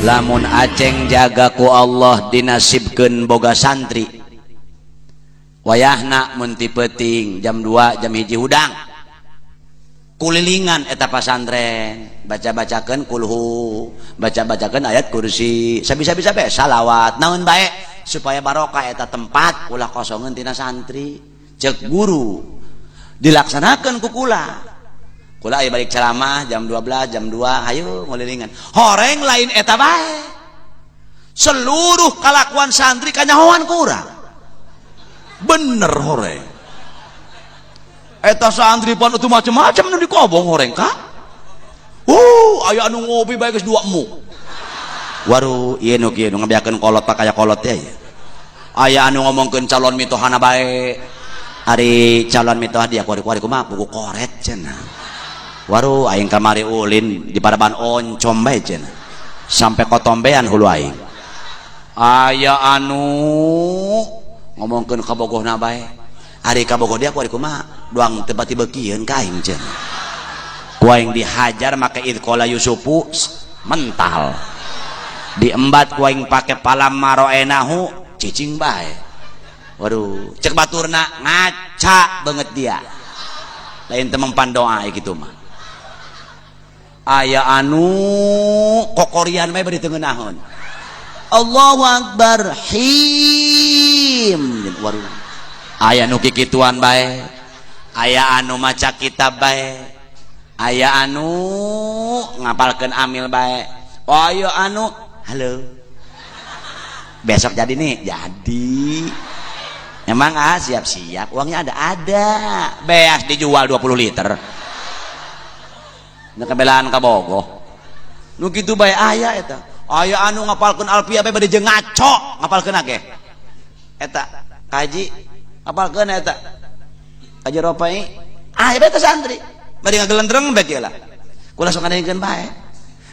Lamun Aceng jaga ku Allah dinasibkeun boga santri, wayahna mun ti peuting jam 2 jam 1 hudang kulilingan eta pasantren, baca-bacakeun kulhu, baca-bacakeun ayat kursi, sabisa-bisa bae salawat naon bae supaya barokah eta tempat, ulah kosongeun tina santri. Cek guru dilaksanakeun ku kula. Kula aya balik ceramah jam 12, jam 2, hayu ngulilingan. Horeng lain eta bae, seluruh kalakuan santri kanyahoan kurang bener. Horeng eta santri pan itu macam-macam nu dikobong horeng ka. Aya anu ngopi bae geus dua muk. Waru ieu nu kieu nu ngabeakeun kolot pak kaya kolot teh ya. Aya anu ngomongkeun calon mitohana bae. Ari calon mitoha dia kuari-kuari kumaha buku koret cenah. Waru aing kamari ulin di paraban oncom bae cenah. Sampai kotombean hulu aing. Aya anu ngomongkeun kabogohna bae. Ari kabogoh dia kuari kumaha doang tempat dibekieun ka aing cenah. Ku aing dihajar make idqala Yusufu mental. Diembat ku aing pake palam maroenahu cicing bae. Waduh, cek baturna ngaca banget dia. Lain temempan doa gitu mah. Aya anu kokorian bae bari teu ngeunaheun. Allahu Akbar him. Waduh. Aya nu kikituan bae. Aya anu maca kitab bae. Aya anu ngapalkeun amil bae. Aya anu halo. Besok jadi nih, jadi. Emang ah siap-siap, uangnya ada. Beas dijual 20 liter. Nu kebelaan kabogoh. Nu kitu bae aya eta. Aya anu ngapalkeun alfiah bae bade jeung ngaco ngapalkeun ge. Eta kaji ngapalkeun eta. Kaji Ropai aya bae santri. Bade ngagelendreng bae kieu lah. Kula sok ngadengkeun bae.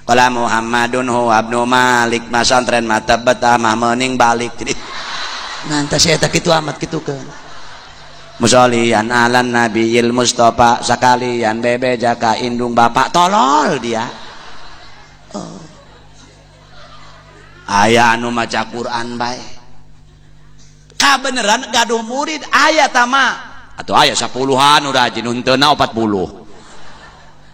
Qala Muhammadun huwa ibnu Malik masantren mata betah mah meuning balik. Jadi nanti saya tak kitu amat kitu kan. Musholian alan nabiyil Mustafa sakalian bebe jaka indung bapak tolol dia. Oh. Aya anu maca Quran bae. Kabeneran gaduh murid aya tama atau aya 10-an nu rajin hunteuna 40.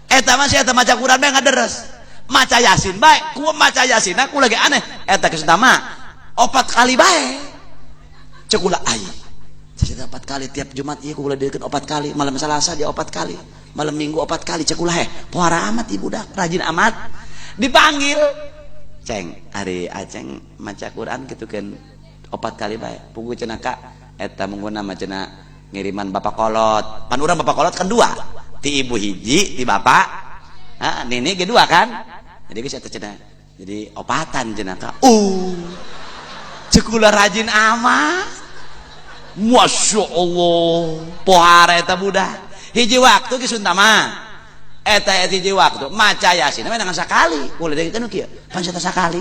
Eta mah sia maca Quran bae ngaderes. Maca Yasin bae, ku maca Yasin aku lagi aneh. Eta geus tama 4 kali bae. Cek ulah ai. Saya 4 kali tiap Jumat ieu kula diekeun 4 kali, malam Selasa dia 4 kali, malam Minggu 4 kali. Cek ulah heh, pohara amat ibu dah, rajin amat. Dipanggil. Ceng, ari Aceng maca Quran kitu kan 4 kali bae. Pugu cenah ka eta mungguna mah cenah ngiriman bapak kolot. Pan urang bapak kolot kan 2. Ti ibu hiji, ti bapak. Ha, nini ge 2 kan? Jadi geus eta cenah. Jadi opatan cenah ka. Cek ulah rajin amat. Masya Allah, pohara eta budak. Hiji waktu geus untama. Eta hiji waktu maca Yasin mah ngan sakali. Ulah deui kan kieu. Pan eta sakali.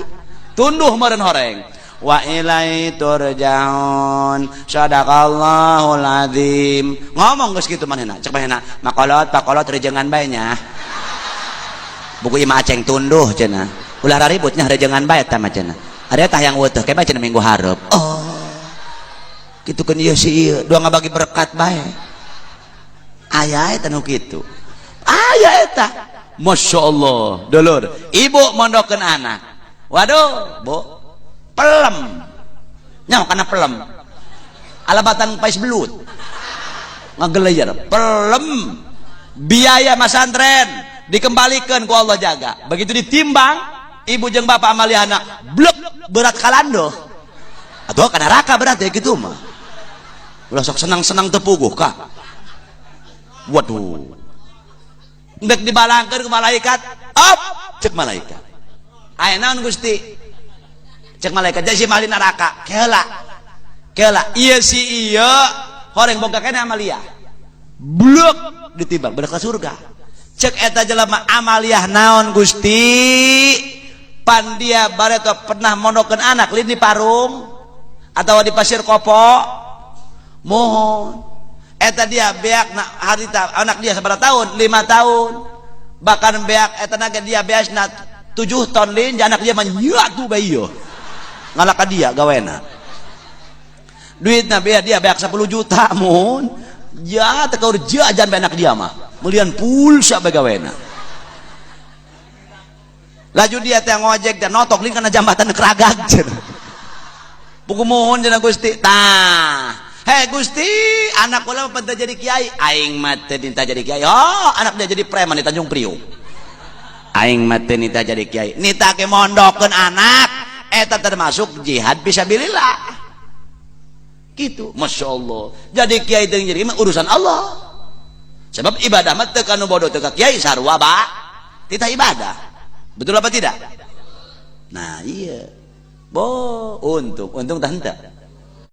Tunduh meureun horeng. Wa ilaihi turja'un. Shadaqallahul azim. Ngomong geus kitu manehna. Cek manehna, makolot pakolot rejengan bae nya. Buku imah Aceng tunduh cenah. Ulah raribut nya rejengan bae eta mah cenah. Ari eta hayang weutuh ke bae cenah minggu hareup. Oh. Kitu kan ieu si ieu dua ngabagi berkat bae. Aya eta nu kitu. Aya eta. Masya Allah, dulur. Ibu mondokeun anak. Waduh, Bu. Pelem. Nyaho kana pelem. Alabatan pais belut. Ngageleyer, pelem. Biaya masantren dikembalikan ku Allah jaga. Begitu ditimbang, ibu jeung bapak amaliyahna blek berat kalando. Atau kana neraka berat ya gitu mah. Ulah sok senang-senang tepuguh kah. Waduh. Ndek dibalangkeun ku malaikat, up cek malaikat. Aya naon Gusti? Cek malaikat jadi si ahli neraka. Keula. Keula, ieu si ieu horeng boga keneh amaliyah. Blek ditimbang bener ka surga. Cek eta jelema amaliyah naon Gusti? Pan dia bareto pernah mondokeun anak lin di Parung atau di Pasir Kopo. Mohon eta dia beak na harita anak dia sabaraha tahun? 5 tahun. Bahkan beak eta naga dia beasna 7 ton lin anak dia mah nyatu bae ieu. Ngalaka dia gawena. Duitna bea dia beak 10 juta mun. Ja teu kaur jajan bae anak dia mah. Meulian pulsa bae gawena. Laju dia teh ngojek dan notok lin kana jambatan keragag cenah. Pugu mohon cenah Gusti. Tah. Hei Gusti, anak kula mah jadi kiai, aing mah teu nita jadi kiai. Oh, anak dia jadi preman di Tanjung Priok. Aing mah teu nita jadi kiai. Nita ke mondokeun anak, eta termasuk jihad fisabilillah. Gitu, Masya Allah. Jadi kiai teu jadi mah urusan Allah. Sebab ibadah mah teu kanu bodoh teu ka kiai sarua ba. Tita ibadah. Betul apa tidak? Nah, iya. Bo, untung, untung tah henteu.